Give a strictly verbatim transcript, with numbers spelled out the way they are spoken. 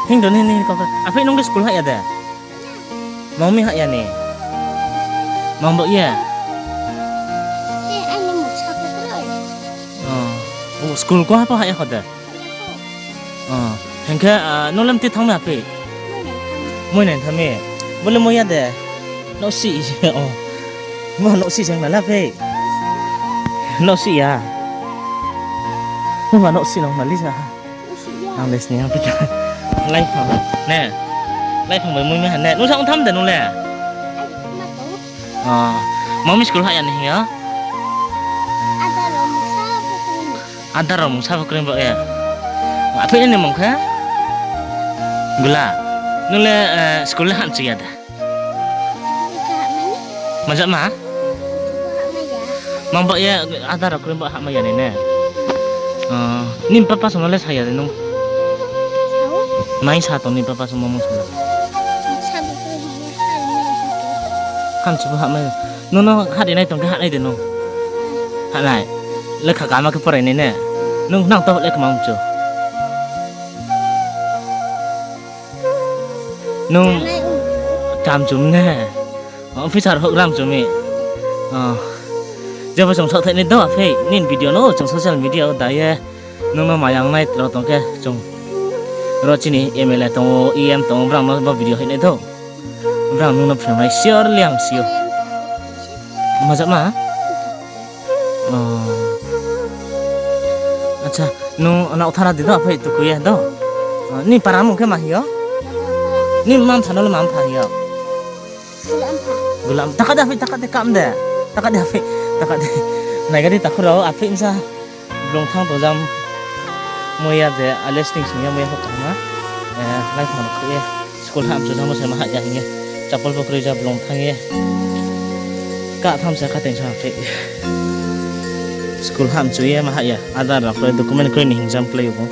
Hing do ni ni kok. Aphai nung school haya de? Mami haya ni. Mang bo ye. Oh. Oh, school ko hapo haya khode. Oh. Hengke, ah, nulem ti thangna aphai. Moi nai thami. Bole moya de. No si. Oh. Mo no si jang la aphai. No si ya. Mo ma no si nong na lisa. Ang des ni ang pita. Lai phang. Ne. Lai phang bai mui me han ne. Nung sa ung tham de nung le. Ah. Mami school haya ni hiya. Adar rok mung sabo kring bo ya. Aphai ni mung kha. Gula. Nung le, eh, school le han chiya da. Majak ma? Mang ba ya, adar rok kring ba ha ma ya ni ne. Oh, nim papa sama le saya de nung. Mai sa tong nim papa sama mung sala. Han chibu ha ma ya. Nung nung ha de nai tong ke ha nai de nung. Ha nai. Lekha kama ke porai ni ne. Nung nang to lekha ma mung chu. Nung tam chum ne. Officer hok ram chumi. Oh. Jebo chwng sok thai ni do aphai nin video no chwng social media o da ye. Nung no mayang nai tro tong ke chwng. Ro chini M L A tongo, E M tongo, brang no bo video hai nai do. Brang nung no phrang nai sure liang sio. Majak ma? Oh. Acha, nung anak thara di do, aphai tukuya do. Oh, ni para mung khe ma hiyo? Ni mam thano le mam pha hiyo? Gulam, taka de aphai, taka de kam de. Taka de aphai, taka de. Nai gadi takhuro, aphai insa. Blong thang to jam. Moya de, ales ting sing ya moya hok ma. Eh, lai thang ko ye. School ham chu thangma se ma haya hinge. Chapal bo kwrwi ja blong thang ye. Ka tham sa khateng sa phe. School ham chu ye ma haya. Adar rok le document kwrwi ni hingjam kwlai bo.